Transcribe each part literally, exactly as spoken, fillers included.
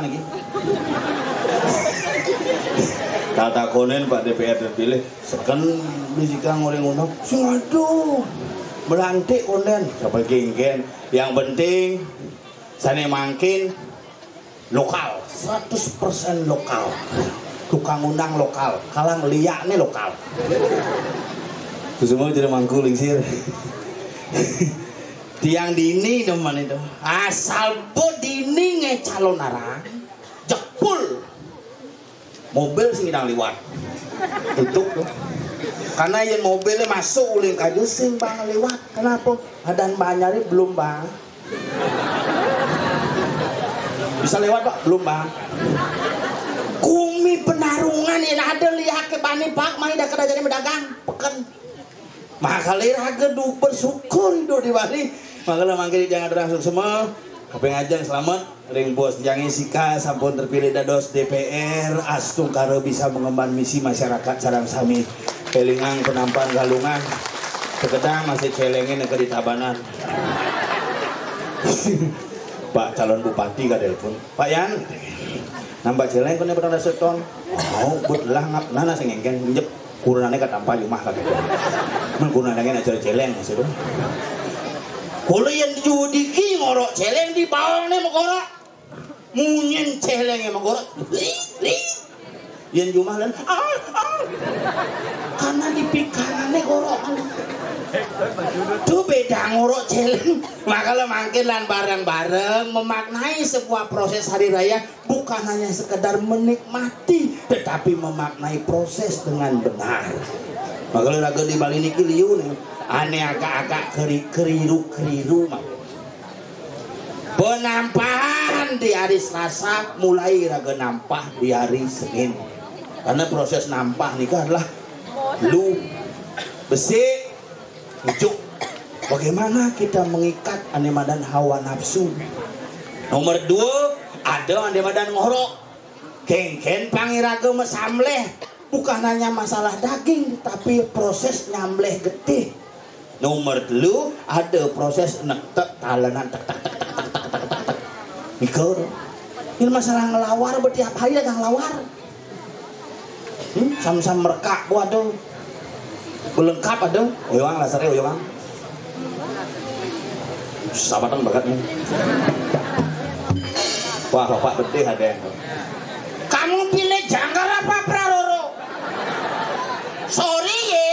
Niki. Tatakonin Pak D P R terpilih, seken bisi kang orang undang. Sing aduh, melantik konden, siapa kengken. Yang penting, sana mangkin lokal, seratus persen lokal. Tukang undang lokal, kalang liaknya lokal. Itu semua jadi mangku lingsir. Tiang dini teman itu. Asal bo dini nge calon arang, jepul. Mobil sing ngidang liwat. Tutup tuh. Karena yang mobilnya masuk uling kayu sing bang liwat. Kenapa? Adan banyari belum bang. Bisa lewat pak? Belum bang. Kumi penarungan yang ada lihat ke bani pak, mai dah kerja jadi pedagang. Peken. Maka raga du bersyukur hidup di Bali. Maka mangkin jangan terang semua. Apa yang ajang selamat. Ring bos tiangé sika sampun terpilih dados D P R, astungkara bisa mengemban misi masyarakat sareng sami. Kelingang penampan galungan, sekedang masih celengin ke di Tabanan. Pak calon bupati ka telepon, "Pak Yan, nambah celeng kene petang dasa ton." "Oh, but lah ngap nana sing engkeng, njep kurunane ka tampa jumah ka gitu." Men kurunane acara celeng maksud. Kula yen judiki ngorok celeng di baone mengorok. Munyin celenge mengorok. Ri, ri. Yen jumah lan, ah, ah. Karena di pikarane ngorok. Tuh beda ngorok celeng. Makanya mangkin lan bareng-bareng memaknai sebuah proses hari raya bukan hanya sekedar menikmati, tetapi memaknai proses dengan benar. Makanya raga di Bali niki liu nih, ane agak-agak keri-, keriru-keriru mah. Penampahan di hari Selasa, mulai raga nampah di hari Senin. Karena proses nampah nika adalah lu besi, ujuk. Bagaimana kita mengikat ane madan hawa nafsu? Nomor dua, ada ane madan ngorok. Kengken pangiraga mesamleh. Bukan hanya masalah daging, tapi proses nyamleh getih. Nomor telu, ada proses nektek talenan tek tek tek tek tek tek tek tek. Nika. Ini masalah ngelawar, berarti apa ya ngelawar? Hmm, sam-sam merekak bu ada. Belengkap ada. Oyong lasare oyong. Sabatan banget nih. Wah, bapak bedih ada. Kamu pilih jangkar apa praroro? Sorry ye.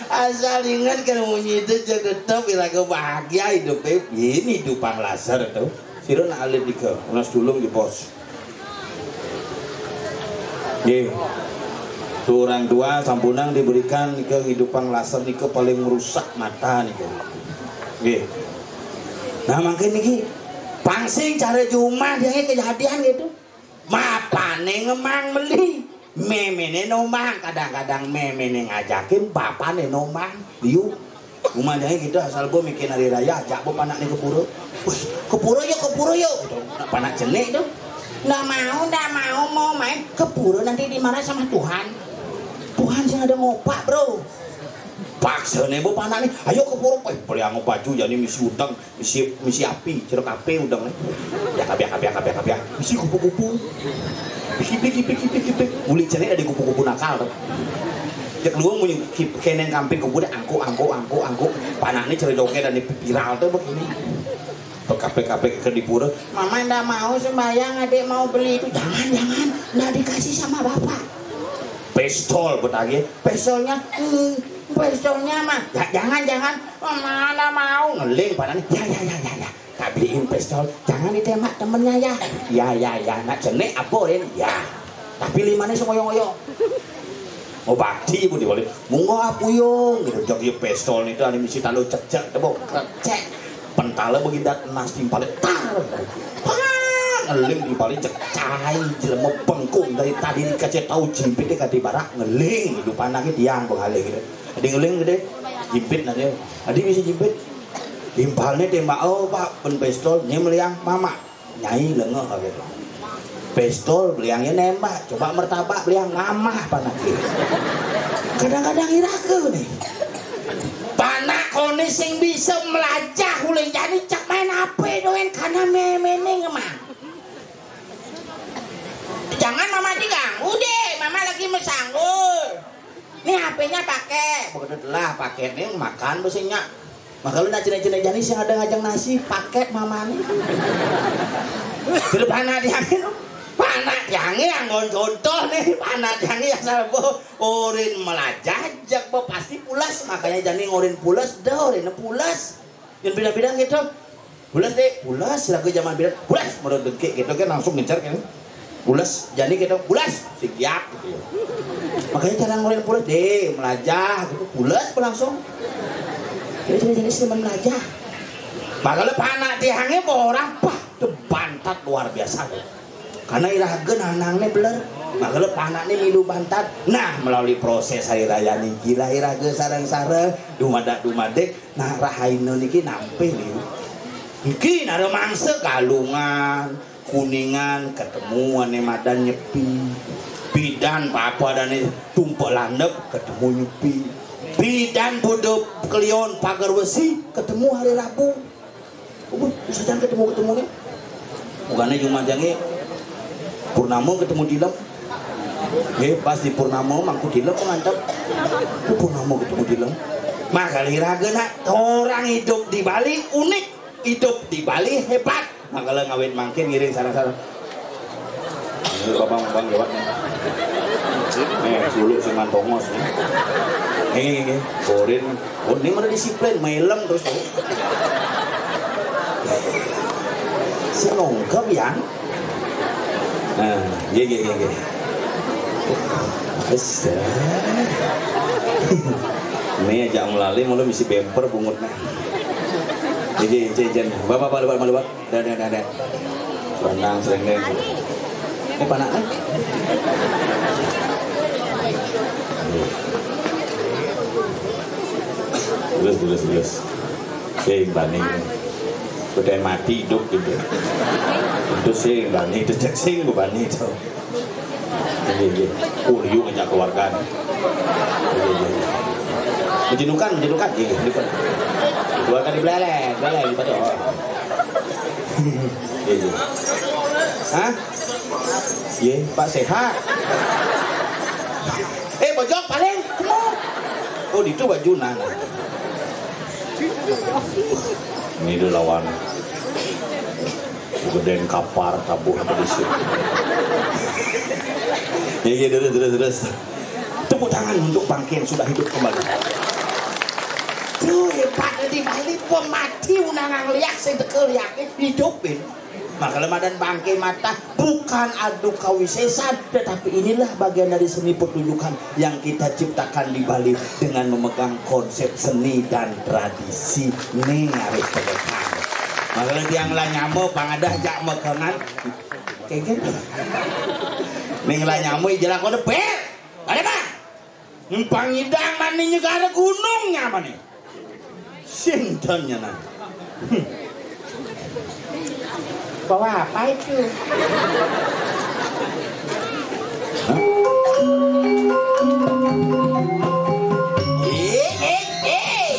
Asal ingat kan munyi itu jaga top iraga bahagia hidupnya ini hidupang laser tuh. Sira nak alit nika, unas tulung di pos. Nggih. Tuh orang tua sampunang diberikan nika hidupang laser nika paling merusak mata nika. Nggih. Nah, mangkin niki pangsing cara jumah dia kejadian gitu. Mapane ngemang meli. Memene nombang, kadang-kadang memene ngajakin bapane nombang. Yuk. Umane gitu asal bo mikirin hari raya ajak bo panakne ke pura. Wih, ke pura yuk, ke pura yuk. Gitu. Nak panak jenik tuh. Nggak mau, nggak mau, mau main ke pura nanti dimarah sama Tuhan. Tuhan sing ada ngopak, bro. Paksane bo panakne, ayo ke pura. Eh, beli ango baju jadi misi utang. Misi, misi api, jeruk api udang nih. Ya kapiah, kapiah, kapiah, kapiah. Misi kupu-kupu. Kipik, kipik, kipik, kipik. Uli cenik ada kupu-kupu nakal tuh. Cek luang munyi kip-, keneng kamping kupu deh angkuk, angkuk, angkuk, angkuk. Panaknya cerita joget dan viral tuh begini. P K P K P ke di pura. Mama ndak mau sembahyang, adik mau beli itu. Jangan, jangan. Ndak dikasih sama bapak. Pistol betagih. Pistolnya, hmm, pistolnya mah. Ya, jangan, jangan. Mama ndak mau. Ngeling panaknya. Ya, ya, ya, ya, ya. Tak beliin pistol, jangan ditembak temennya ya. Ya, ya, ya, nak jenek aboin ya. Tapi limane sing ngoyo-ngoyo. Mau bakti pun diwali. Munggo apuyung gitu, jog ya pistol itu ada misi talo cek-cek, tebo krecek. Pentala begidat emas timpale tar. Pah, ngeling timpale cek cai jelema bengkung dari tadi dikasih tahu jimpitnya kati barak ngeling hidupan lagi tiang pengalih gitu. Jadi ngeling gede, jimpit nanti. Tadi bisa jimpit. Timpalnya tembak, oh pak, pen pistol, nyai meliang, mama, nyai lengeh gitu. Pistol beliangnya nembak, coba mertabak beliang ngamah panak gitu. Kadang-kadang iraga nih. Panak kon Ini sing bisa melajah ulin jani cak main H P doang karena memene ngemang. Jangan mama diganggu deh, mama lagi mesanggul. Nih H P-nya pakai. Begitu lah pakai nih makan besinya. Maka lu nak cina-cina jani sing ada ngajang nasi paket mama nih. Terus panak diangin, panak diangin yang contoh nih, panak diangin yang salah. Orin melajah jak pasti pulas, makanya jani orin pulas dah, orin pulas. Yang beda-beda gitu. Pulas deh, pulas lagu zaman beda. Pulas menurut dengki gitu kan langsung ngejar kan. Pulas jani gitu, pulas siap gitu ya. Makanya cara ngorin pulas deh, melajah gitu, pulas langsung. Jadi jadi jadi seneng melajah. Bakal panak tiangnya orang pah tebantat luar biasa. Karena iraga nanangnya beler, makanya panaknya milu bantat. Nah, melalui proses hari raya niki lah iraga sarang-sarang dumadak-dumadik. Nah, rahaina niki nampil liu. Niki nara mangsa Galungan, Kuningan, ketemu ane madan Nyepi. Bidan papa dane Tumpek Landep, ketemu Nyepi. Bidan Buda Kliwon Pagar Besi, ketemu hari Rabu. Ubuh, usajan ketemu-ketemu nih. Bukannya cuma jange Purnama ketemu Dilem. Nggih, pas di Purnama mangku Dilem mantep. Ku Purnama ketemu Dilem. Makali raga nak orang hidup di Bali unik, hidup di Bali hebat. Makala ngawit mangkin ngiring sareng-sareng. Ini Bapak Bang lewat nih. Nih, sulit sing mantongos nih. Nih, nih, nih. Korin. Oh, ini mana disiplin, melem terus tuh. Senongkep ya. Nah, iya, iya, iya, iya. Astaga. Ini ajak melali malah misi bemper bungutnya. Iya, iya, iya, iya. Bapak, bapak, bapak, bapak. Dah, dah, dah, dah. Rendang, serendeng. Ini panak kan? Terus, terus, terus. Sing bani. Udah mati hidup gitu. Itu sing bani, itu cek sing bani itu. Iya, iya. Oh, liu ngajak keluarga nih. Iya, iya, iya. Menjenuhkan, menjenuhkan. Iya, iya, menjenuhkan. Keluarga di beleleng, beleleng di Padang. Iya, iya. Hah? Iya, Pak sehat. Eh, bojok paling. Kemau. Oh, itu baju nana. Ini dulu lawan. Gedeng kapar tabuh apa di sini. Ya, ya, terus, terus, terus. Tepuk tangan untuk bangke yang sudah hidup kembali. Tuh hebat di Bali pemati unang liak sing teka liake hidupin. Makanya madan bangke mata bukan adu kawisesan, tetapi inilah bagian dari seni pertunjukan yang kita ciptakan di Bali dengan memegang konsep seni dan tradisi. Nih harus tegekan. Makanya tiang lah nyama pangadah jak mekengan. Kengken. Ning lah nyama ijelah kode ber. Ada apa? Numpang idang mani nyegara gunung nyamane. Sinten nyanan. Bawa apa itu? Eh, eh, eh.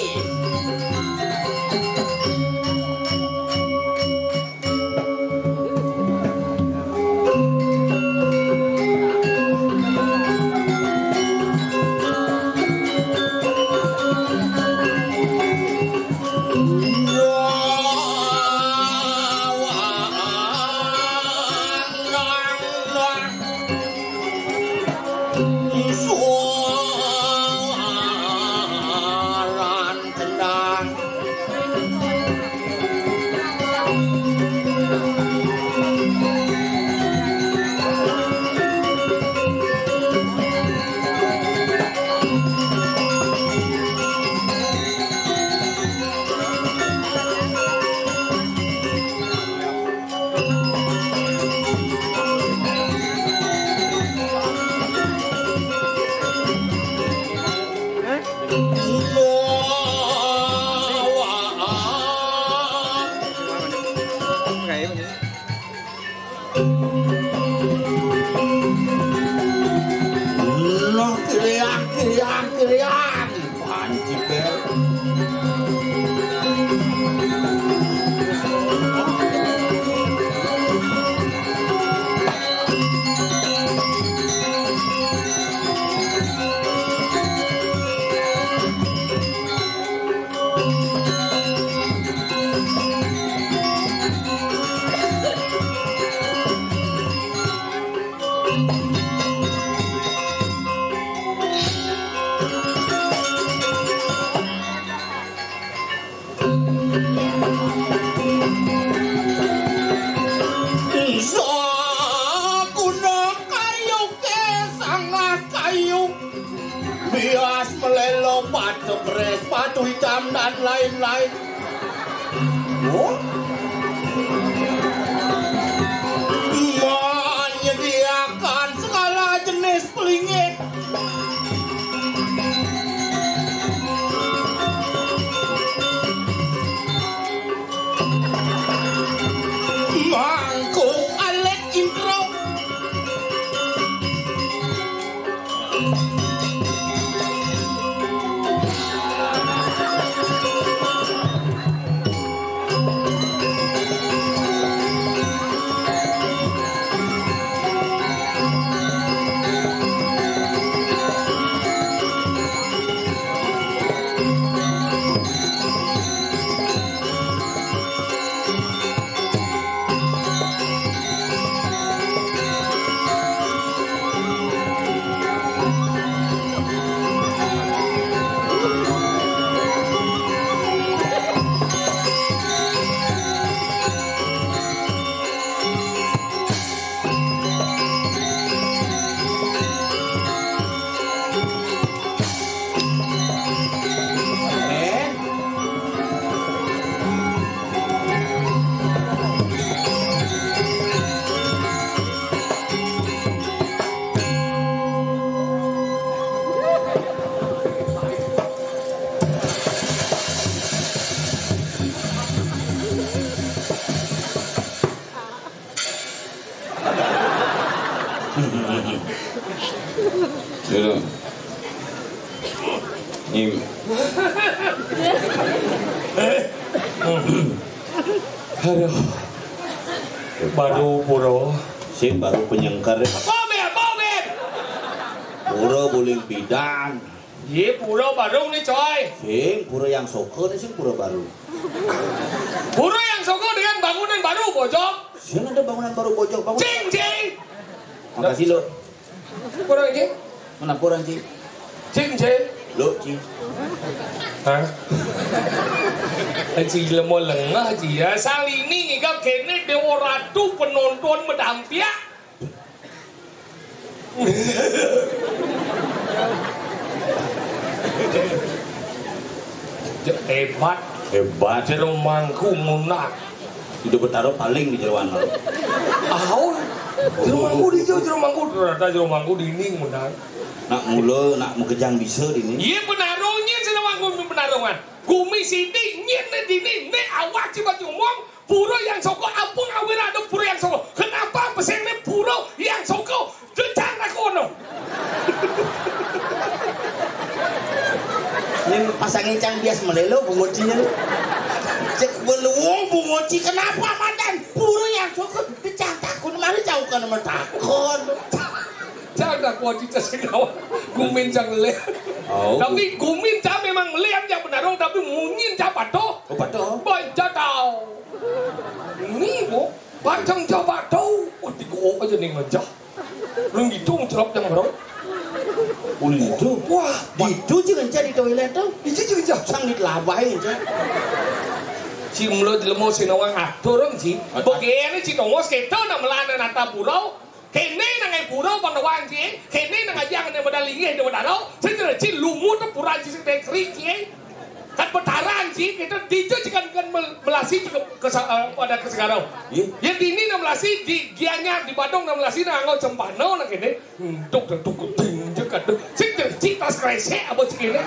Loh, kriang, kriang, kriang. Panci bel. hitam dan lain-lain. Oh? Menyediakan segala jenis pelinggih. Mangkuk alit intro. Aduh. Aduh. Baru pura. Sing baru penyengker. Bobet, bobet. Pura buling bidan. Ye, pura baru ni, coy. Sing pura yang soka ni, sing pura baru. Pura yang soka dengan bangunan baru, bojok. Sing ada bangunan baru, bojok. Bangun. Cing, cing. Makasih, lo. Kurang, cing. Mana kurang, cing? Cing, cing. Lo, cing. Hah? Cing lemo lengah, cing. Ya, salini ngigap kene Dewa Ratu penonton medampiak. Hebat. Hebat. Jero mangku munah. Idup Betara paling di jeroan. Aun. Jero mangku di jero, jero mangku, ternyata jero mangku dinding munah. Nak mula, nak makejang bisa dini. Iya, penarung nyin sing nawang gumi penarungan. Gumi siti nyin ne dini, ne awak ci baju umum, pura yang soko, apung awira ada pura yang soko. Kenapa pesing ne pura yang soko? Jejak aku no. Nin pasangin cang bias melelo bungucinya. Cek beluung bunguci, kenapa mantan? Pura yang soko, jejak takun, mari jauhkan sama takun. Cang dah kuat kita sing nawang. Gumin cang leh. Oh. Tapi gumin cang memang leh cang penarung, tapi munyin cang patuh. Oh, patuh. Baik, cang tahu. Ini, Bu. Bacang cang patuh. Wah, tiga aja nih ngejah. Lu gitu, ngecelok cang, bro. Ulin itu. Wah, gitu juga ngejah di toilet tuh. Itu juga ngejah. Sang ditelabahin, cang. Ci mulo jelema sing nawang atur, ci. Atur. Begene ci nongos keto nak melana nata pura. Kene nang e pura pang nawang ci, kene nang ajang ne modal linggih de modal, sing ci lumut pura ci sing keri ci. Kan petaran ci, kita dija ci kan, kan mel-, melasi ci ke, ke sa-, eh, pada ke segara. Iya. Ya dini nang melasi di Gianyar, di Badung nang melasi nang anggo cempano nang kene. Tuk, tuk, tuk, ding, jek, aduh. Sing ci tas kresek apa ci kene.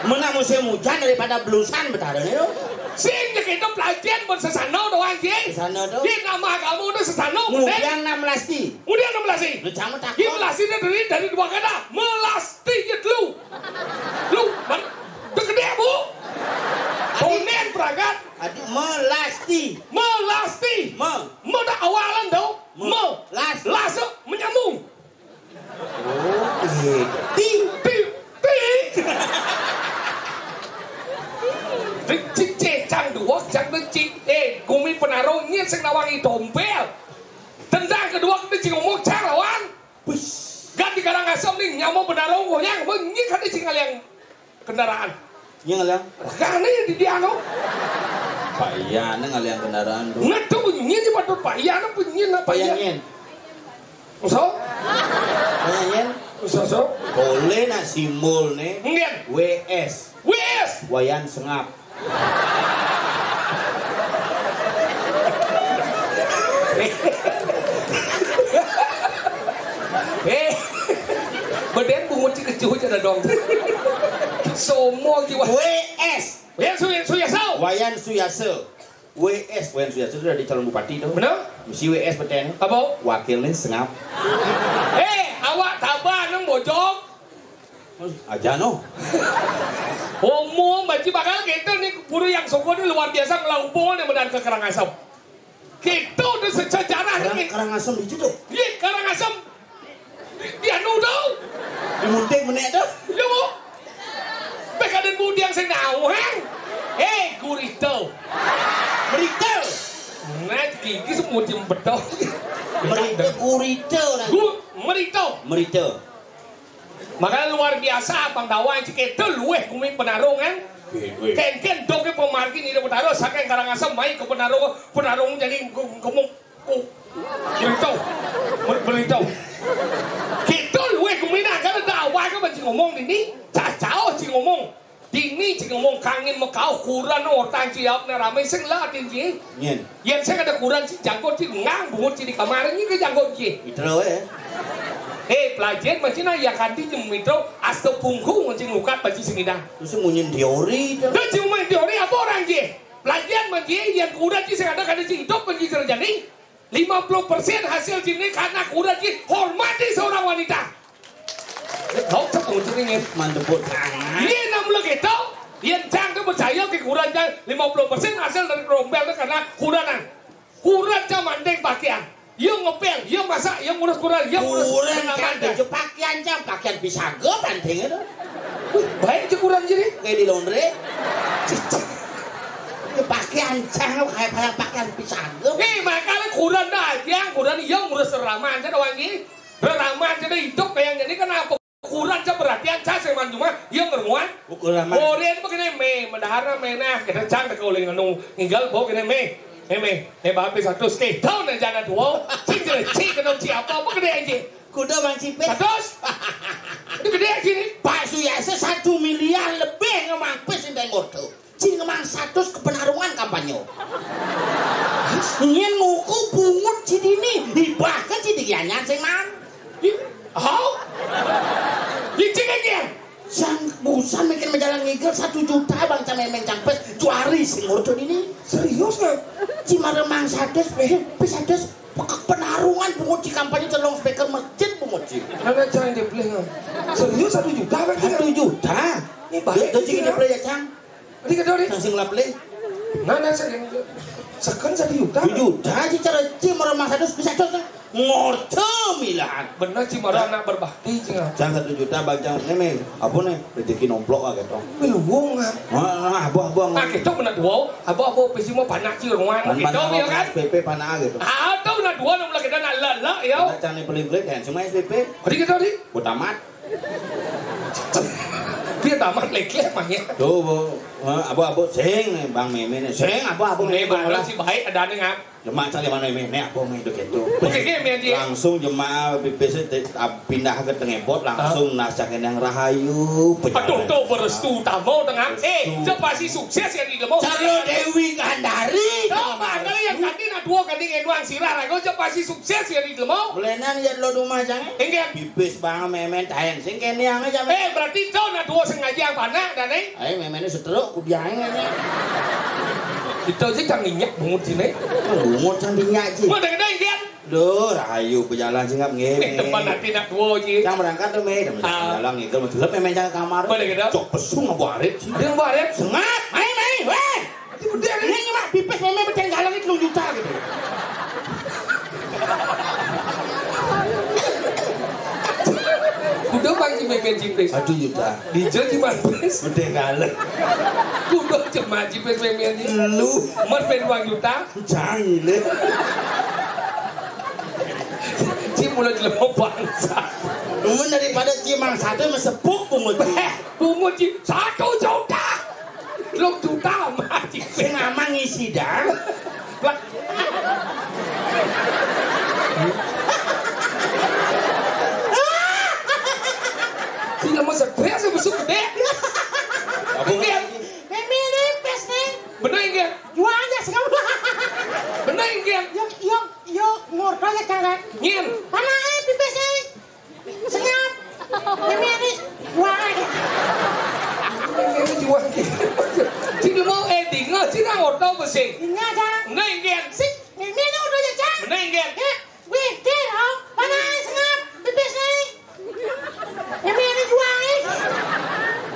Mena musim hujan daripada belusan betara ne, lo. Sing ci kita pelajian pun sesano doang ci. Sesano tuh. Di nama agama udah sesano, bener. Ngudiang nang melasi. Kemudian enam belas ini. Lu jangan takut. Ini belas ini dari, dari dua kata. Melasti, ya, lu. Lu, man-, udah gede, Bu. Adi. Konen berangkat. Adi, melasti. Melasti. Me. Me dah awalan tau. Me. Me. Las. Las, menyambung. Oh, iya. Ti. Ti. Ti. Cing, cing, cang dua, cang dua, cing. Eh, gumi penarung, nyin sing nawangi dompel. Tendang kedua, kita cing ngomong, cang lawan. Wis. Ganti Karangasem nih, nyamuk penarung, goyang, benyik hati cing ngaliang kendaraan. Iya ngaliang. Kane di dia, no. Pak Iya, ne ngaliang kendaraan tuh. Ngetu benyik sih, patut Pak Iya, ne benyik, ne Pak Iya. Pak Iya nyen. So? Pak Iya nyen. Sosok. Boleh nak simbolné. Nggih. W S. W S. Wayan Sengap. Eh, beden bungut ci kecuh aja dong. Somo jiwa. W S. Wayan Suya-, Suyasa. Wayan Suyasa. W S, Wayan Suyasa itu dari calon bupati tuh. Bener? Mesti W S beten. Apa? Wakilnya Sengap. Eh, awak tabah nang bojong. Aja no. Umum baci bakal gitu nih, guru yang soko ini luar biasa ngelaupo nih, medan ke Karangasem. Gitu tuh sejarah. Karang, nih. Karangasem di situ. Iya, Karangasem. Di, di anu tuh. Di Munting menek tuh. Iya, Bu. Pekaden budi yang sing nawang. Eh, gurito. Merito. Nah, gigi semua betul. Merito, gurito. Gu-, merito. Merito. Makanya luar biasa, Abang Dawang cik itu luweh gumi penarungan. Weh, weh. Ken-ken doke pemargi nire Betara, saking Karangasem mai ke Penarung, Penarung jadi ke-, kemung. Oh, beritahu. Ber-, beritahu. Kita luweh gumi nak, karena Dawang kan banci ngomong dini, cacao ci ngomong. Dini ci ngomong kangin mekauh kuran, oh, tanci jawab na ramai sing lah, Din, ci. Nyen. Yen sing ada kuran ci jangkut ci ngang bungut ci di kamar, ini ke jangkut ci. Mitra, eh. Eh, pelajen masih na ya kanti ci mitro, asta pungkung masih ngukat baci sing idang. Terus munyin teori itu. Terus cuma teori apa orang ci? Pelajen masih, yang kuda ci sing ada kada ci hidup masih terjadi. Lima puluh persen hasil ci ini karena kuda ci hormati seorang wanita. Kau tak tahu ci ini. Mantep buat tangan. Iya, enam belas gitu. Yang cang tu percaya ke kuda ci lima puluh persen hasil dari rombel tu karena kuda nang. Kuda ci mandeng pakaian. Yang ngepel, yang masak, yang ngurus kuda, yang ngurus. Kuda ci tanaman, baju pakaian, ci pakaian pisaga penting itu. Wih, baik ci kuda ci ini. Kayak di laundry. Pakaian cang, kayak, kayak pakaian pisaga. Eh, makanya kuda dah aja, kuda yang ngurus reraman, ci doang ci. Reraman ci hidup kayak jadi kenapa? Kuda ci perhatian, ci seman cuma yang ngeruan. Ukuran mah. Kuda itu begini, me, mendahara, me, nah, kita cang dek uling anu, nginggal, bawa gini, me. Eh, me, eh, bapak satu, stay down aja anak dua. Cing, cing, cing, kenal siapa, apa gede aja. Kuda Mang Cipit. Seratus. Itu gede aja nih. Pak Suyasa satu miliar lebih ngemapis di Bengordo. Cing ngemang seratus ke Penarungan kampanye. Nyen nguku bungut ci dini, hibah ke ci dianyan sing mang. Di, hau? Di cing aja. Sang busan mikir menjalan ngigel satu juta bang cang memeng cang pes juari sing ngurdo dini. Serius nggak? Ci maremang seratus, eh, pes seratus. Penarungan bungut ci kampanye celong speaker masjid bungut ci. Mana cang dibeli nggak? Serius satu juta berarti nggak? Satu juta. Ini baik. Tuh, tuh, cing dibeli ya, Cang. Adi kedua, Adi. Sing lap le. Nah, nah, sing, seken satu juta. Satu juta ci cara ci maremang seratus bisa tuh. Ngorte milahan. Bener ci maremang anak berbakti ci. Cang satu juta bang cang ini, me. Apa nih? Rezeki nomplok aja dong. Miluwung, ah. Wah, nah, abuh, abuh, nah, kita bener dua. Abuh, abuh, pesi mau panak ci ruan. Pan-, gitu, panak, ya kan? S P P panak gitu. Ah, tahu nah dua, nah, mulai kita nak lelak, ya. Nah, cang ini beli-beli, dan cuma S P P. Adi gitu, Adi. Ku tamat. Dia tamat lagi emangnya. Tuh, Bu. Eh, abu-abu sing nih, Bang Mimin nih. Sing abu-abu nih, Bang. Sih baik ada nih, ngap. Jemak cari mana ini, ini apa ini itu gitu. Oke, oke, Mimin, Ji. Langsung jemak pipis itu, ah, pindah ke tengebot, langsung nas cari yang rahayu. Aduh, tuh berestu tamu tengah. Eh, coba sih sukses ya di demo. Calo Dewi Gandari. Coba kalau yang tadi nak dua kali ngenuang sirah, aku coba sih sukses ya di demo. Belenan ya lo rumah jangan. Enggak. Pipis bang memen taen sing kene yang aja. Eh, berarti kau nak dua sengaja yang panak dan eh. Ayo memen setruk ku biain aja. Kita aja cang minyak bungut sini. Bungut cang minyak sih. Mana kena Indian? Duh, rahayu berjalan singap nggih. Eh, teman nanti nak dua aja. Cang berangkat tuh me, jalan ngigel masih lep memen cang kamar. Mana kena? Cok pesung abu arit sih. Ada yang abu arit? Sengap, main main, weh. Ini mah pipis meme beteng galang itu juta gitu. Kuda bang ci meme cipis. Satu juta. Di jel ci mapis. Beteng galang. Kuda cuma cipis meme ci. Lu. Mar ben uang juta. Cang ini. Ci mulai jelema bangsa. Lu daripada ci mang satu mesepuk bungut. Bungut ci satu juta. Telung juta mah ci. Sing aman ngisi dah. Lah. Orta ya, Cang, kan? Nyén. Panaké pipis é. Sengap. Mémé ané juang aja. Mémé juang. Sing mau, eh, dinga, sing nang orta apa sing? Dinga, Cang. Nah, inggih. Sing, mémé ané orta ya, Cang. Nah, inggih. Ya, wéh, dé, oh. Panaké sengap. Pipis é. Mémé ané juang, é.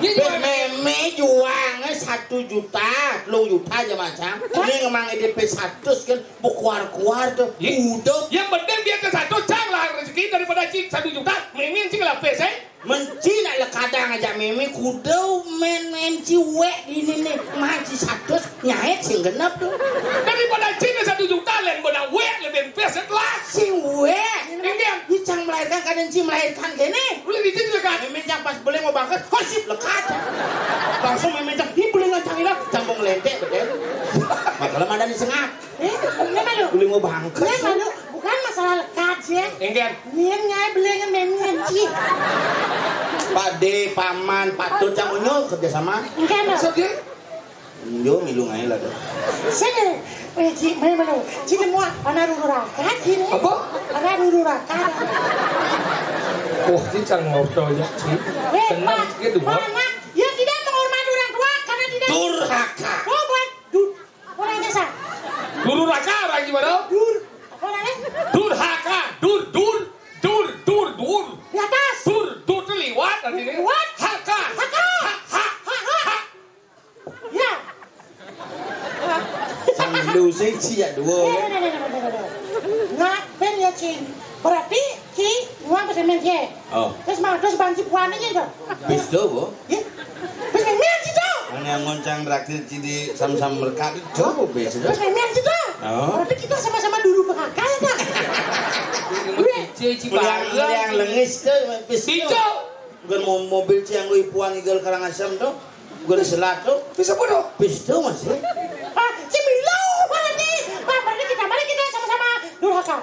Nyén. Mémé juang, é, satu juta, telung juta aja macam. Hah? Ini ngemang D P satus kan. Bekuar-kuar to. Yé. Kuda. Yang penting dia ke satu, Cang, lah rezeki daripada cing satu juta, mémé cing lapis, é. Mén ci nak lekadang aja mémé kuda, mén, mén ci wék ini nih, mah ci satus, nyait sing genep to. Daripada cing satu juta, lén benang wék, lebih pes, kelas. Sing wék. Ini kan. Ini cang melahirkan, kadang ci melahirkan kéné. Boleh dicing lekat. Mémé cang pas beli mau bangkit, hosip lekat. Langsung mémé cang, ini beli ngacang ilang, campung lentek, betul. Makanya mana nih sengak. Eh, kenapa lu? Beli mau bangkit. Kenapa lu? Bukan masalah lekat sih, ya. Enggak. Nian ngai beli ngan mémé ci. Pak D, Paman, Pak Tut, cang unyu kerja sama. Enggak, lu. Maksudnya? Yo, milu ngai lah tuh. Sini, eh, ci, main malu. Ci nemu anak ruru rakat gini. Apa? Anak ruru rakat. Oh, ci cang ngobrol ya, ci. Eh, tenang, Pak, gitu, Pak, Pak. Anak, ya tidak menghormati orang tua karena tidak. Durhaka. Oh, buat dur. Orang desa. Dururaka, orang gimana? Dur. Apa namanya? Durhaka, dur, dur, dur, dur, dur. Di atas. Dur, dur tuh liwat artinya. Liwat. Haka. Haka. Ha, ha, ha, ha. Ya. Sambil sing sih ya dua. Nah, nah, nah, nah, nah, nah, nah. Nggak, ben ya, Cing. Berarti, Ci, uang pesan men, Ci. Oh. Terus mau terus banci puananya, tuh. Bis tuh, Bu. Ya. Pesan men, Ci, tuh. Mana yang ngoncang traktir ci di sam-sam merkat, coba bis tuh. Pesan men, Ci, tuh. Oh. Berarti kita sama-sama dulu pengakai, tuh. Gue. Ci, ci, yang, bangga. Yang lengis tuh, bis tuh. Itu. Bukan mau mobil ci yang gue puan igal Karangasem tuh. Gue diselat tuh. Bisa bodoh. Bis tuh masih. Ah, si Milo, mana nih? Wah, berarti kita, mari kita sama-sama durhaka.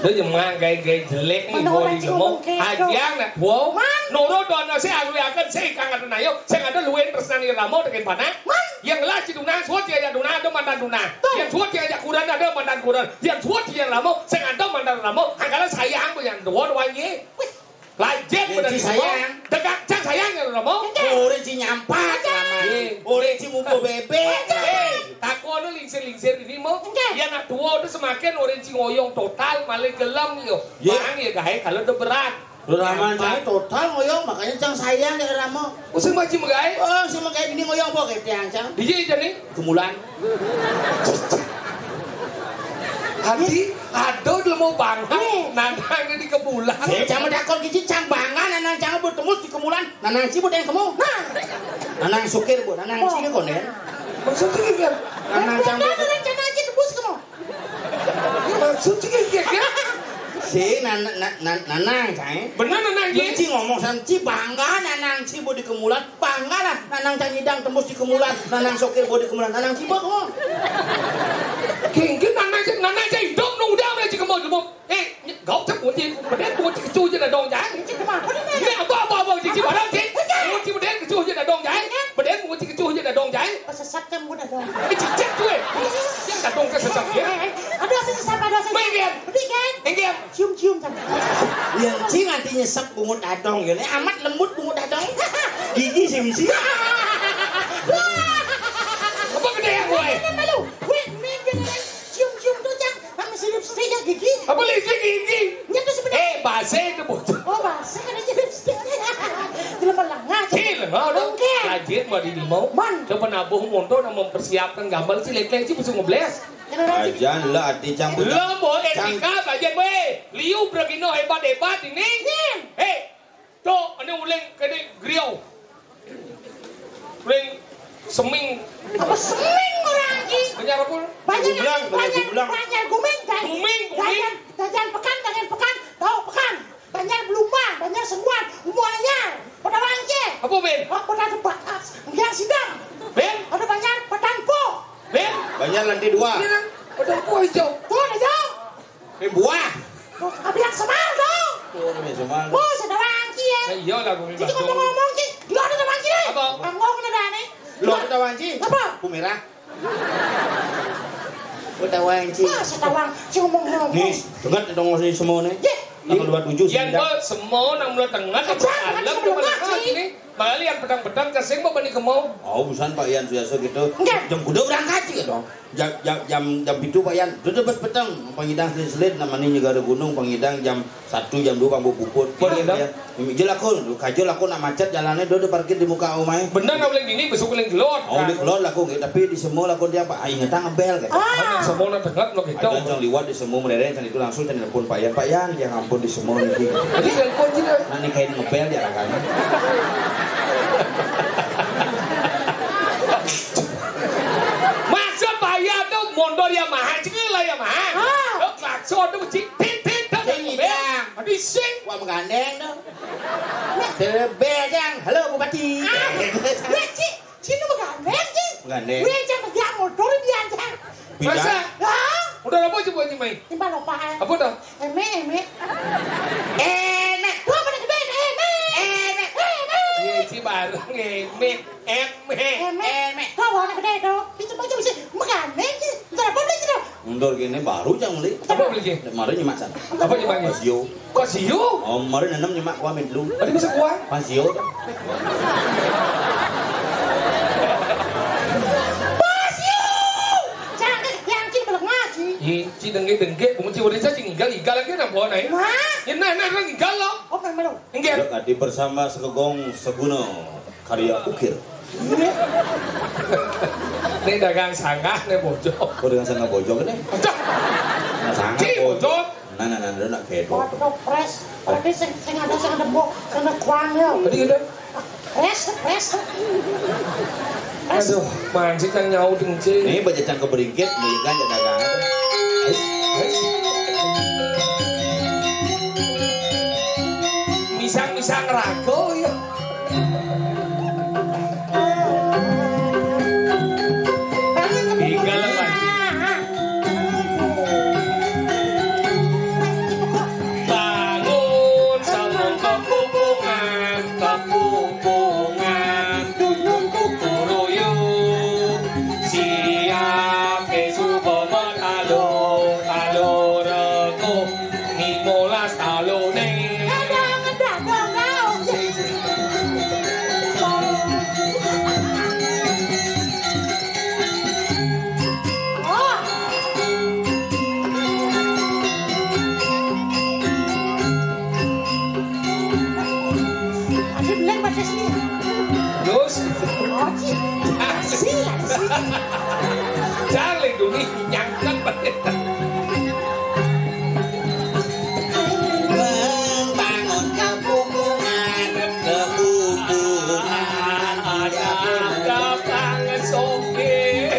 Lu cuma gaya-gaya jelek nih, mana gua orang di ngomong. Aja nak, wow. Man. Nurut dono sih, aku yakin sih, kang ada nayo, sing ada luwih tresnani Rama dengan panah. Man. Yang lah si Duna, suat ya Duna, ada mantan Duna. Tuh. Yang suat ya Kuran, ada mantan Kuran. Yang suat ya Rama, sing ada mantan Rama. Angkara sayang tuh yang dua, dua ini. Wih. Lanjut. Yang bener ci sayang. Tegak cang sayang ya, Romo? Enggak. Urip ci nyampat. Enggak. Lama. Iya. Urip ci mubuh bébék. Enggak. Eh, takon lu lingsir-lingsir ini, Mo. Enggak. Ya, nak tua udah semakin urip ci ngoyong total, malah gelem, yo. Iya. Bang, ya, gaé kalau udah berat. Lu Rama nyampat. Cang total ngoyong, makanya cang sayang ya, Rama. Oh, sing maji megaé? Oh, sing megaé ini ngoyong apa, kayak tiang, cang? Di sini, jadi? Kemulan. Hati, aduh, lu mau bangga. Nih. Nanang di kemulan. Saya cang mau dakon gici, cang bangga, nanang cang buat tembus di kemulan. Nanang ci buat yang kemu. Nah. Nanang sukir, Bu. Nanang ci ini konden. Maksudnya gitu. Nanang cang buat. Nanang cang aja tembus kemu. Maksudnya gitu, ya? Si nan-, nan-, nan-, nanang, cang. Bener, nanang, ya? Ci ngomong sama ci bangga, nanang ci buat di kemulan. Panggalah, nanang cang nyidang tembus di kemulan, nanang sokir bawa di kemulan, nanang cibak, oh. Kengken nanang cang, nanang cang hidup, nung udah, udah cik kemau, cik kemau. Eh, gau cak kunci, beden kunci kecuh je dadong jai. Cik kemau, apa ni? Ini apa, apa, apa, cik, cik, barang, cik. Kunci beden kecuh je dadong jai. Beden kunci kecuh je dadong jai. Pesesat kan gua dadong. Eh, cik, cik, tu, eh. Yang dadong ke sesat, ya. Aduh, sesat, aduh, sesat. Main, ya. Pedih, kan? Enggak. Cium-cium kan. Yang cing nanti nyesek bungut dadong, ya. Ini amat lembut bungut dadong. Gigi sih, sih. Apa gede yang gue? Malu. Gue, gue, gue, cium-cium tuh, Cang. Sama si lipstick ya, gigi. Apa lipstick gigi? Ya, tuh sebenarnya. Eh, bahasa itu, bocah. Oh, bahasa kan aja lipstick. Jelema lengah. Cil, mau dong. Oke. Rajin, mau di mau. Man. Coba nabuh motor, mempersiapkan gambar, sih, lek-lek, sih, bisa ngebles. Ajan lah, ati cang. Lo mau etika, bagian, weh. Liu bergino hebat-hebat ini. Nin. Hei, cok, ini uling kene griau. Uling seming. Apa seming orang, Ji? Banyak apa? Banyak, banyak, banyak guming, kan? Guming, guming. Banyak, jajan pekan, jajan pekan, tahu pekan. Banyak belumba, banyak sembuhan, umur anyar. Pada wangke. Apa, Ben? Oh, pada sebatas. Yang sidang. Ben? Ada banyak petanpo. Ben? Banyak lantai dua. Iya, kan? Petanpo hijau. Tuh, hijau. Ini buah. Tuh, abang yang semar dong. Tuh, ini semar. Oh, sudah wangke ya. Nah, iya lah, gue. Jadi ngomong-ngomong, Ji, dia ada wangke deh. Apa? Ngomong udah aneh. Lo ada wangke? Apa? Bu merah. Ketawa, Ci. Masa tawang, sing ngomong-ngomong. Nih, dengar dong si semua nih. Yé. Tanggal dua puluh tujuh. Yén sing kok semua nang mula tengah, apa aja, alam, apa aja, aja, aja, aja. Malah yang pedang-pedang kasing mau bani kemau. Oh, busan Pak Yan biasa gitu. Enggak. Jam kuda berangkat sih dong. Jam, jam, jam, jam pitu Pak Yan. Duh, duh, bes peteng. Pangidang selid-selid namanya negara gunung. Pangidang jam satu, jam dua, panggung puput. Pangidang. Ya. Mimik jel aku, kajol aku nak macet jalannya, duh, duh, parkir di muka omai. Bener, nak uling ini, besok uling gelot. Oh, uling gelot aku, tapi di semua aku dia, Pak, ah, ingetan ngebel, gitu. Ah. Semua nak dengar, lo gitu. Ada yang liwat di semua mereka, itu langsung telepon Pak Yan, Pak Yan, ya ampun, di semua nih. Jadi telepon gitu. Nah, ini kayak ngebel dia, kan. Maksud Pak Yan tuh mundur ya, Maha, cekil lah ya, Maha. Ah. Lo klakson tuh, cik, pit, pit, tuh, sing ngebel. Ngidang. Aduh, sing. Wah, menggandeng tuh. Nah. Bel, Jang. Halo, Bupati. Ah, ya, Ci. Ci nu menggandeng, Ci. Menggandeng. Wih, Jang, dia motor dia, Jang. Bida. Masa? Hah? Udah apa coba, Ci, mai? Timbal apa, eh? Apa tuh? Eme, eme. Enak. Wah, pada gede, eme. Enak. Eme. Iya, Ci, bareng, eme. Eme. Eme. Eme. Tuh, warna gede tuh. Itu aja bisa menggandeng, Ci. Ntar apa beli, Ci, tuh? Mundur gini, baru Jang beli. Apa beli, Ci? Kemarin nyemak sana. Apa nyemaknya? Pas yo. Kok siu? Oh, kemarin enam nyemak kuah dulu. Tadi bisa kuah? Pas yo. Pas yo. Jangan yang Ci belum ngaji. Ih, Ci dengke-dengke, bunyi Ci udah, Ci nggal-nggal lagi nang pohon ae. Wah. Ya, nah, nah, nah, nggal lo. Oh, memang lo. Nggal. Yuk, tadi bersama Segegong Seguno karya Ukir. Ini dagang sanggah nih, Bojo. Oh, dagang sanggah Bojo nih. Aduh. Nah, sanggah Ci, Bojo. Bojo. Nah, nah, nah, nah, nak kedo. Waduh, pres. Tadi sing, sing ada, sing ada bo-, sing ada kuang ya. Tadi gitu. Pres, pres. Pres. Aduh, mancing yang nyau dengce. Ini baca cang keberingkit, belikan ya dagangan. Pres, pres. Misang-misang rago ya. Tinggal lagi. Bangun semua kepupungan, kepupungan, dunung kukuruyu. Siap suba matalo, talo rego, limolas talone. Ada, ada, ada, ada. Oh. Ada belang pada sini. Terus? Oh, ci. Ci, ci. Jangan lindungi, nyangkut. Membangun kepupungan, kepupungan, ada, ada bang soge.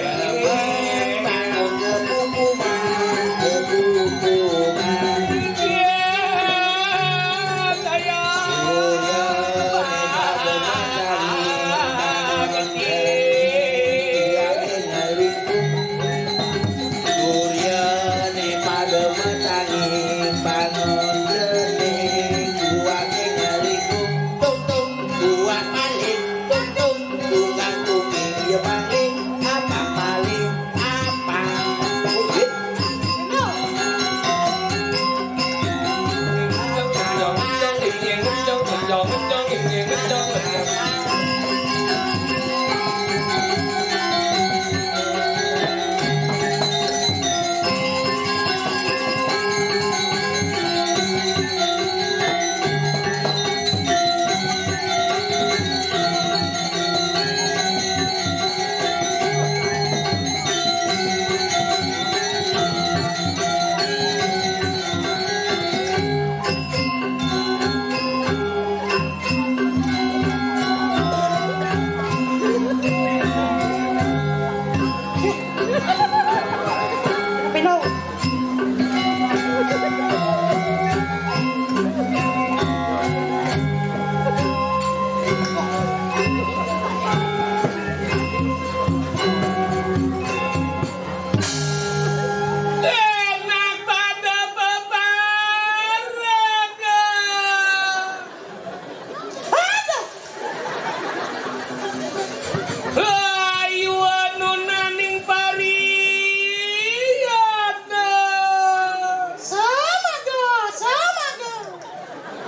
Membangun kepupungan, kepupungan. Ya, saya. Surya,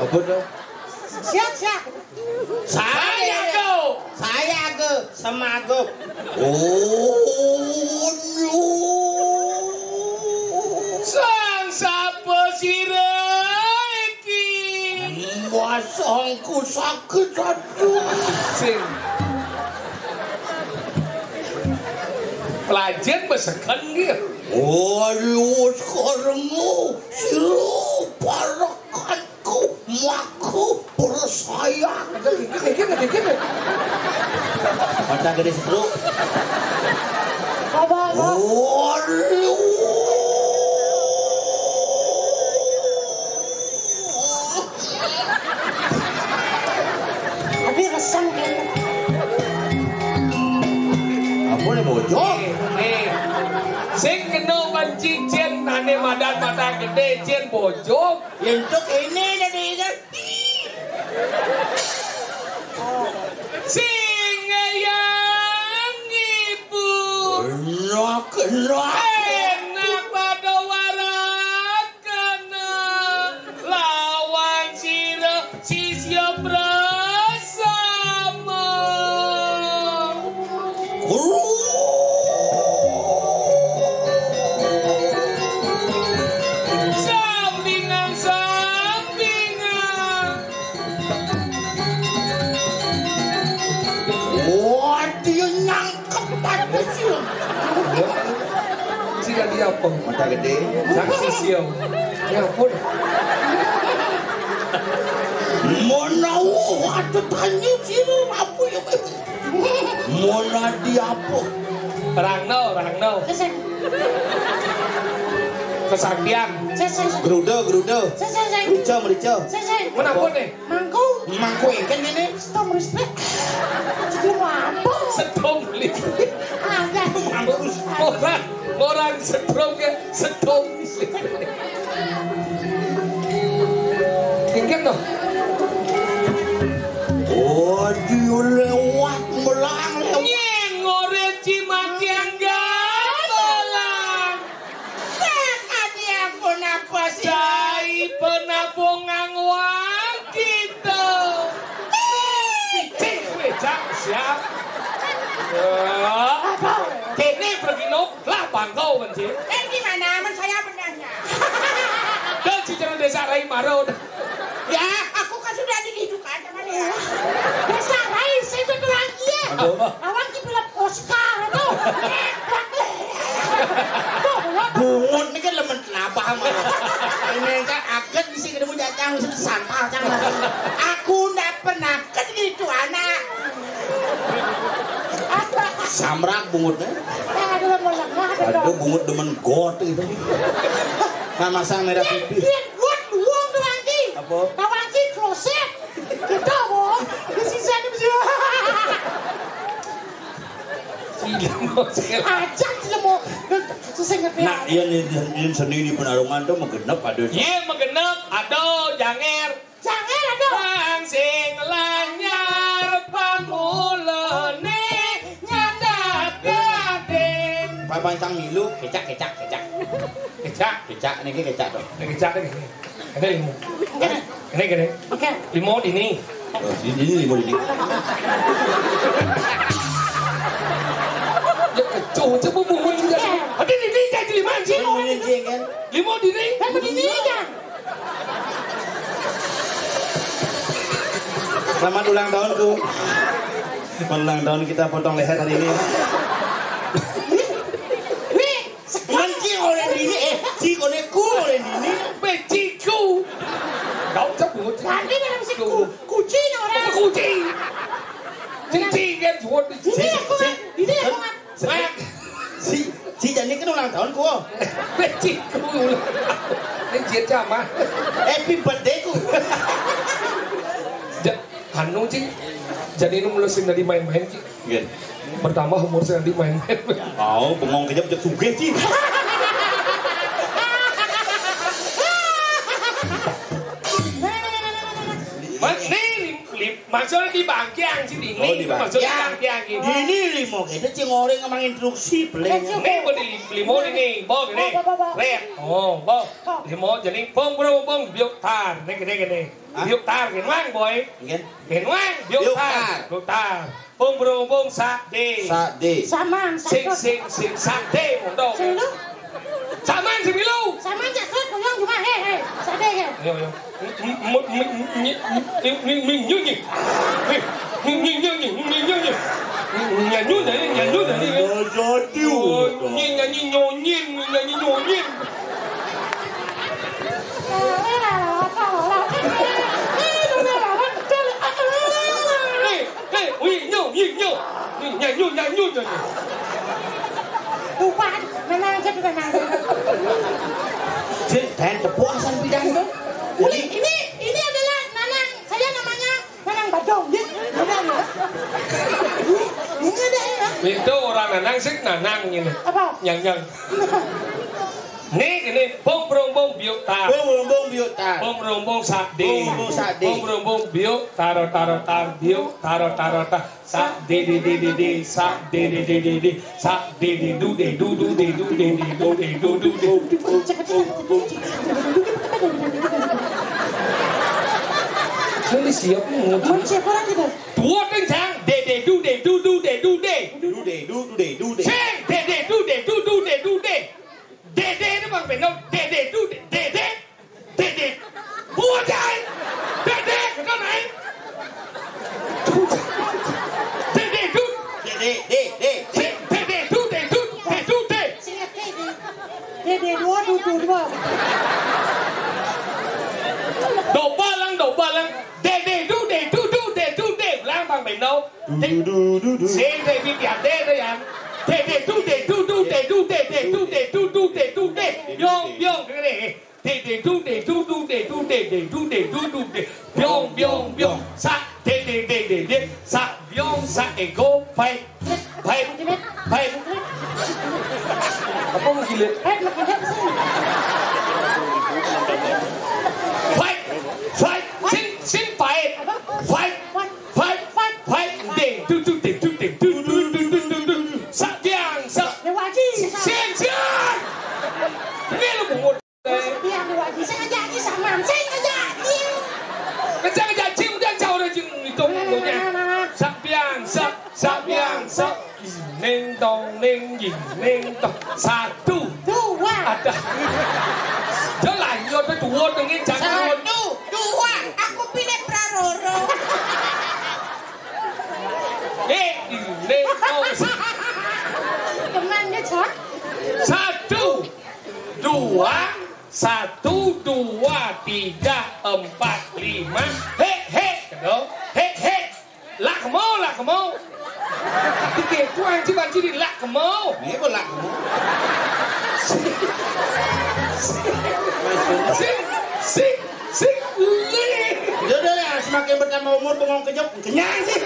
Apa to? Siap, siap. Saya, saya, saya ke semagup. Oh, sang sapa sira iki? Masangku sakit, aduh. Sing. Lajeng beseken nggih. Oh, aduh, sekarang sira para Ku maku percaya. Ada gigit, gigit, gigit. Mata gede setruk. Apa, apa? Waduh. Tapi reseng kene. Apa nih, bojok? Nih, nih. Sing kena panci, Cin, ane madan mata gede, Cin, bojok. Yentuk ini dari kan. Sing ngayang ibu. Enak, enak. Enak pada warakana. Lawan sira sisya prasama. Sambingan, sambingan. Wah, dia nyangkep banget sih. Sing dadi apa? Mata gede. Saksi siang. Ya ampun. Menawa ada tanya sih, apa ya? Monadi apa? Rangno, rangno. Sesek. Kesaktian. Sesek. Geruda, geruda. Sesek, sesek. Merica, merica. Sesek. Menapa nih? Mangku. Mangku engken ngene. Stop respect. Itu apa? Stop listrik. Ada. Mampus. Orang, orang stop ke stop listrik. Inggih to. Oh, dia lewat melang lewat. Nyeng ora cimatiang gamelan. Sakadi ampun apa sih? Dai penabung ngangwang kita. Cicing kowe, Jak, siap. Ya. Apa? Kene pergi no, lah bangkau kan, Cing. Eh, gimana? Men saya benarnya. Dol cicing desa Rai Maro. Ya, aku kan sudah dihidupkan sama dia. Desa Rai, saya itu lagi ya. Aduh. Lawan ki film Oscar itu. Bungut niki lemen kenapa, Mas? Ini kan aget isi ketemu cacang, santah, Cang. Aku ndak pernah kan gitu, anak. Samrak bungutnya. Aduh, mau lengah, aduh, bungut demen got itu. Nah, masang merah putih. Dia buat uang tuh, Angki. Apa? Tahu, Angki, kloset. Kita, Bos. Di sini, sini. Ajak sih mau. Susah ngerti. Nah, iya nih, nih, seni ini penarungan tuh menggenep ada. Iya, menggenep, ada, janger. Janger, ada. Sang sing lanyar pamulane nyandak gading. Papancang milu, kecak, kecak, kecak. Kecak. Kecak, niki kecak to. Kecak niki. Ini limo. Ini gini. Oke. Limo dini. Oh, ini, ini limo dini. Ya, kecoh, coba bungut juga. Oke. Ada dini, jadi lima, anjing. Ini, ini, ini, kan? Limo dini. Kan begini, kan? Selamat ulang tahun, Ku. Selamat ulang tahun, kita potong leher hari ini. Wih, sekarang. Mesti oleh ini, eh, cik oleh ku, oleh ini. Beciku. Kau sebut. Nanti dalam siku. Kucing orang. Apa kucing? Cici kan suwun. Ini aku, ini aku, Mat. Si, si Jani kan ulang tahun ku. Beciku. Ini dia sama. Happy birthday ku. Ja-, anu, Ci. Jani nu mula sing dadi main-main, Ci. Nggih. Pertama umur sing dadi main-main. Mau bengong kejap cek sugih, Ci. Mas, nih, lim-, lim-, Maksudnya di bangkiang sih, di Oh, ini. Di Maksudnya bangkiang. Bangkiang gitu. Di ini limo gitu, cing orang emang instruksi, play. Ini mau di limo ini, bong ini. Bong, bong, bong, bong. Rek. Oh, bong. Bong. Limo, jadi bong, bro, bong, biuk tar. Nih, gini, gini. Hah? Biuk tar, gini, mang, boy. Gini. Gini, mang, biuk tar. Biuk tar. Biuk tar. Bong, bro, bong, sa, de. Sa, de. Saman, sing, sa, sing, sing, sa, de, mondok. Sing lu? Saman, sing lu. Saman, cak, sot, kuyang, cuma, he, he. Sa, de, he. Yo, yo. Nyi, nyi, nyi, nyi, nyi, nyi, nyi. Nyi, nyi, nyi, nyi, nyi, nyi, nyi. Nyanyi, nyanyi, nyanyi, nyanyi. Nyanyi, nyanyi, nyonyin, nyanyi, nyonyin. Eh, eh, ui, nyu, nyi, nyu. Nyanyi, nyanyi, nyanyi. Lupa, menang, jadi menang. Cek, dan tepuk asal bidang tu. Uli, ini, ini adalah Nanang. Saya namanya Nanang Badong, ya. Badong, ya. Ini, ini ada ya. Itu orang Nanang sih, Nanang ini. Apa? Nyang, nyang. Nih, ini, bong, brong, bong, biuk, tar. Bong, brong, bong, biuk, tar. Bong, brong, bong, sak, de. Bong, brong, bong, sak, de. Bong, brong, bong, biuk, taro, taro, tar, biuk, taro, taro, tar. Sa, de, de, de, de, de, sa, de, de, de, de, de, sa, de, de, du, de, du, du, de, du, de, de, du, de, du, du, de. Ini siap nih, nguji. Mun siapa orang gitu? Dua kencang, de, de, du, de, du, du, de, du, de. Du, de, du, du, de, du, de. Sing, de, de, du, de, du, du, de, du, de. De, de, ini Bang Beno, de, de, du, de, de, de. Dede. Buat ai. Dede, kenapa ai? Dede, du. Dede, de, de, de. Dede, du, de, du, de, du, de. Sing ngerti, di. Dede, dua, du, du, dua. Dobal lang, dobal lang. Dede, du, de, du, du, de, du, de. Ulang, Bang Beno. Du, du, du, du, du. Sing, de, bi, bi, de, de, yang. Dede, du, de, du, du, de, du, de, de, du, de, du, du, de, du, de. Biong, biong, kene. Dede du de du du de du de de du de du du de. Biong biong biong. Sa de de de de de. Sa biong sa ego. Fight. Fight. Fight. Apa mau gila? Fight. Fight. Sing sing fight. Fight. Fight. Fight. De du du de du de du du du du du du. Sa biang sa. Sing sing. Ini lu bungut. Iya, lu aja. Saya ngajak aja sama. Saya ngajak aja. Kencang aja, cing, udah jauh udah, cing, itu mulutnya. Sak biang, sak, sak biang, sak. Ning tong, ning jing, ning tong. Satu. Dua. Ada. Jelas, yo, ada dua, dengan jangan. Satu, dua. Aku pilih praroro. Eh, ning tong. Teman, ya, Cak? Satu. Dua, satu, dua, tiga, empat, lima. Hek, hek, gitu. Hek, hek. Lak kemo, lak kemo. Tiga, tuan, ciban, ciri, lak kemo. Ini apa lak kemo? Sing, sing, sing, sing, sing, li. Udah, udah, ya, semakin bertambah umur, bengong kejep, kenyang sih.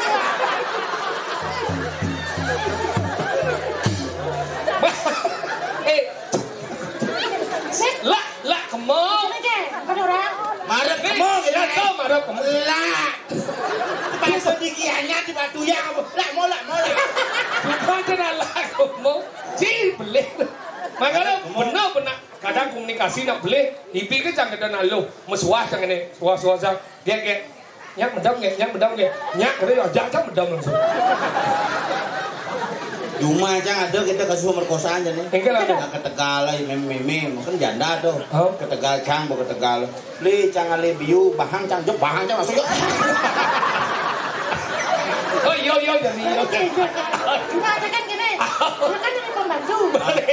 Eh, Sik. Lak, lak kemo. Ngene ke, kan ora? Marep kemo, ya, lak, kan? Kemo, marep kemo. Lak. Pas dikianya di batu ya, kamu. Lak, mau, lak, mau, lak. Bukan kena lak kemo. Ci, belih. Makanya bener, bener. Kadang komunikasi nak belih, ipi ke jangan kena lo. Mesuah jangan ini. Suah, suah, suah. Dia kayak, "Nyak medam nggih, nyak medam nggih." "Nyak," kata, "Ajak, ajak medam langsung." Cuma, Cang, ada kita kasus pemerkosaan, jadi. Enggak lah, ada. Nah, ke Tegal lah, mem-, meme, mungkin janda tuh. Oh. Ke Tegal, Cang, bawa ke Tegal. "Li, Cang, ali biu, bahang, Cang, jep, bahang, Cang, langsung, jep." Oh, iya, iya, jadi, iya. Oke, iya. Cuma ada kan gini, dia kan ini pembantu. Balik.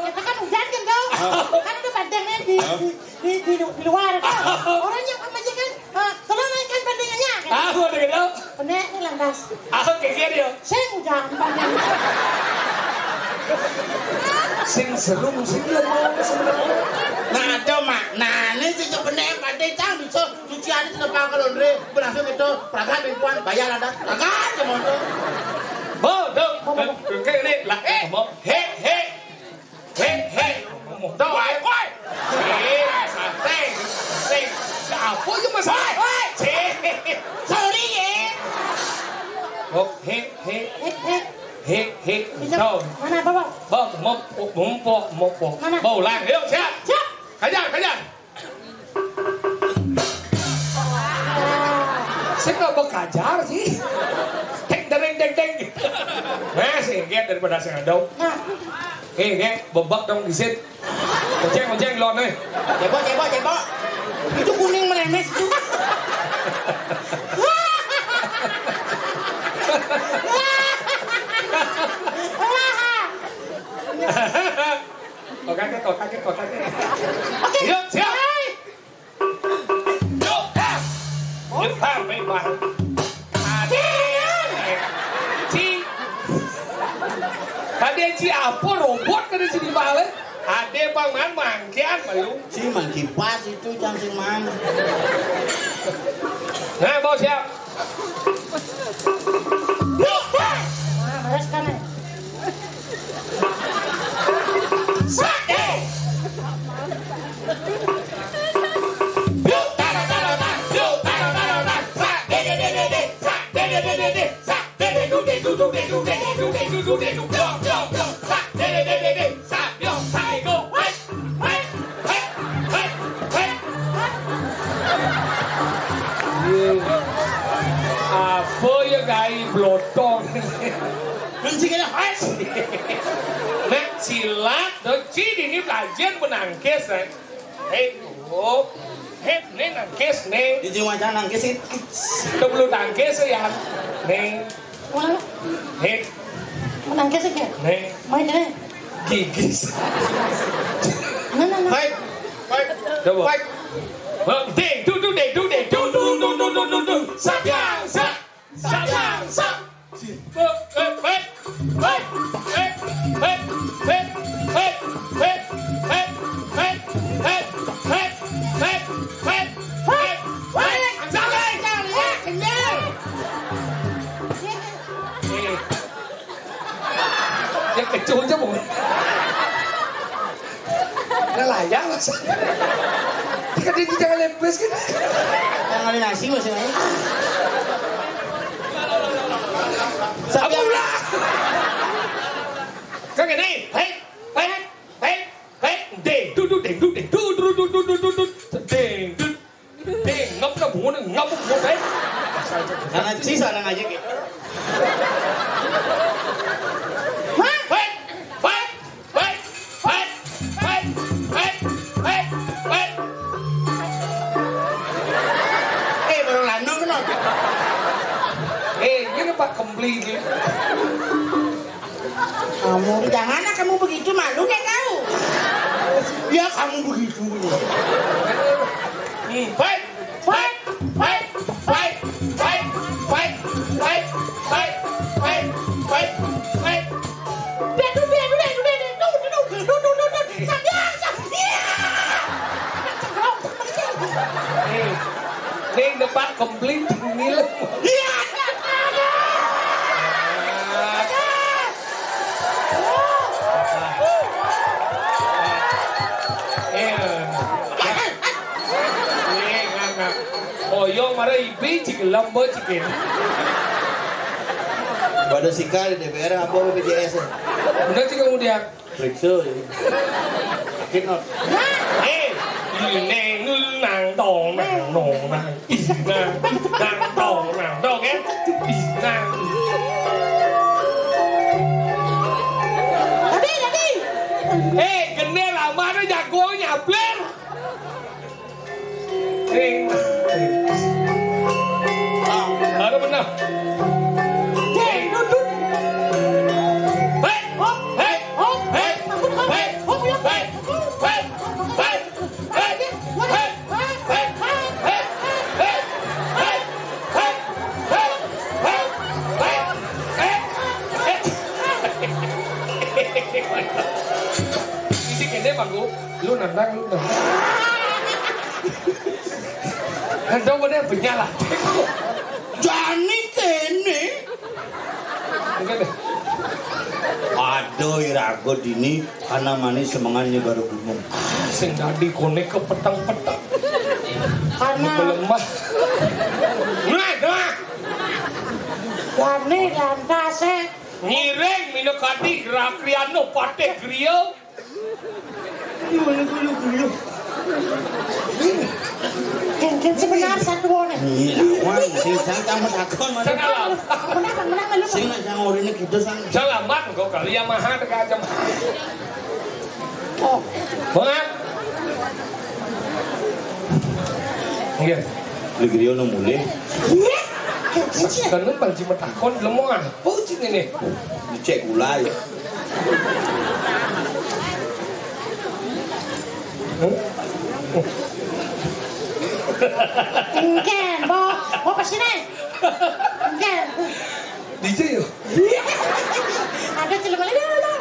Kita kan hujan kan, tuh. Oh. Kan ada bandengnya di, di, di, di, di luar, kan. Orang yang pembantu kan, "Eh, tolong naikkan bandingannya," kan? Ah, mau dengar dong. Bener, ini lantas. Ah, oke, oke, dia. Sing udah banding. Sing seru, sing dia mau sebenarnya. Nah, ada maknanya sih sebenarnya, Pak Dek, Cang, bisa cuci hari tidak pakai laundry, berhasil itu, perasaan lingkungan, bayar lantas, perasaan aja mau tuh. Bo, dong. Oke, ini, lah, eh, ngomong. Hei, hei. Hei, hei. Ngomong. Dong, ayo, woi. Hei, santai. Hei. Ya apa aja, Mas? Woi, woi. Hei. Sorry, ya. Hei, bisa. Tahu. Mana apa, Bang? Bang, mop, mop, mop, mop. Mana? Bang, ulang. Yuk, siap. Siap. Kejar, kejar. Saya nggak mau kajar sih. Deng, deng, deng, deng. Nah, sih, lihat daripada saya dong. Nah. Eh, kayak bebak dong di sini. Ojek, ojek, lo nih. Cebok, cebok, cebok. Itu kuning meremes itu. Kok kaget, kok kaget, kok kaget. Oke. Yuk, siap. Hai. Yuk, Bang. Yuk, Bang, baik, Bang. Ade. Ci. Tadi ci apa robot tadi ci di balik? Ade, Bang, man, mangkian, Bang. Ci, mangki pas itu, jangan sing man. Nah, bos, siap. Yuk, Bang. Nah, beres kan, eh? Sake. Yuk, tara, tara, tara. Yuk, tara, tara, tara. Sa, de, de, de, de, de. Sa, de, de, de, de, de. Sa, de, de, du, de, du, du, de, du, de, du, de, du, de, du, de, du, de, du, de, du, de, du. Sa, de, de, de, de, de. Sa, yo, sa, go. Hai, hai, hai, hai, hai. Apa ya, gai blotong? Mesti kena hai. Nek silat, do ci ini belajar menangkis, eh. Hei, oh. Hei, nih nangkis, nih. Di rumah jangan nangkis, itu belum tangkis, ya. Nih. Mana? Hei. Menangkis, ya? Nih. Main, nih. Gigis. Mana, mana? Hai. Hai. Coba. Hai. Bang, ding, du, du, ding, du, ding, du, du, du, du, du, du, du. Sabiang, sa. Sabiang, sa. Ya, kecoh aja, Bu. Nah, layang. Kan dia jangan lepes kan. Yang ada nasi masih ada. Apa ulah? Kan gini, hei, hei, hei, hei, ding, du, du, ding, du, ding, du, du, du, du, du, du, du, ding, du. Ding, ngap, ngap, ngap, ngap, ngap, eh. Karena ci sana aja gitu. Hei, hei. Baik, baik, baik, baik, baik. Eh, baru landu kan? Eh, ini Pak Kembli ini. Kamu jangan kamu begitu, malu kayak kau. Ya, kamu begitu. Hmm, baik. Fight! Fight! Fight! Fight! Fight! Fight! Fight! Fight! Fight! Duh, duh, duh. Sabiang, sabiang. Nih, nih, depan kembling, ngiler. Iya. Eh, eh, nganga. Oyong mara ibi cigelem bo cikin. Pada sika di D P R apa B P J S? Bener sih kemudian. Periksa ini. Sakit, not. Eh, ini nang nang tong nang nong nang. Ih, nang, nang tong nang tong ya. Ih, nang. Tapi, tapi. Eh, gede lama ada jago nyabler. Eh, ada benar. Hei, hei, hei, hei, hei, hei, hei, hei. Ini kene, Pak Gu. Lu nendang, lu nendang. Nendang mana punya lah. Jani kene. Enggak deh. Aduh, irago dini, ana manis semengan nyebar gunung. Sing dadi konek ke peteng-peteng. Karena lemah. Nah, nah. Warni dan tasek. Ngiring minakadi Rakriano Patih Griya. Kénkén sebenar satuané. Iya, wan, sing sang tambah takon, Mas. Sing alam. Menang, menang, menang. Sing nak sang orine gitu, sang. Salaman kok kali Yamaha teka jam. Oh. Bang. Nggih. Negeri ono mulih. Iya. Kénkén sih. Kan bang Jimat takon, lemo apa cing ini? Dicek gulai. Engken, Mbok. Mbok pas sini. Engken. Dije yo. Ada jelema lagi, ada.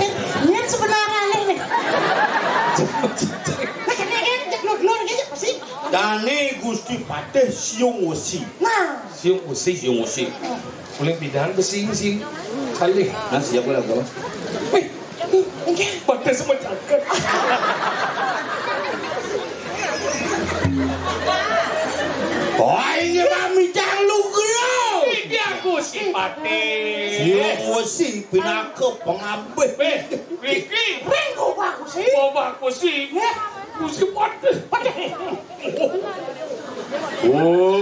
Eh, niat sebenarnya nih. Nah, ini kan jeglor-glor gitu pasti. Dane Gusti Patih Siung Wesi. Nah, Siung Wesi. Siung Wesi. Paling pidan besing sing. Kalih. Nah, siap lah, Bos. Wih, Patih semua cakep. Wah, ini mami cang lu gero. Iki aku si Patih. Siung Wesi pinaka pengambih. Wih, Wiki. Ring kok bagus sih. Kok bagus sih? Ya. Aku si Patih. Patih. Oh.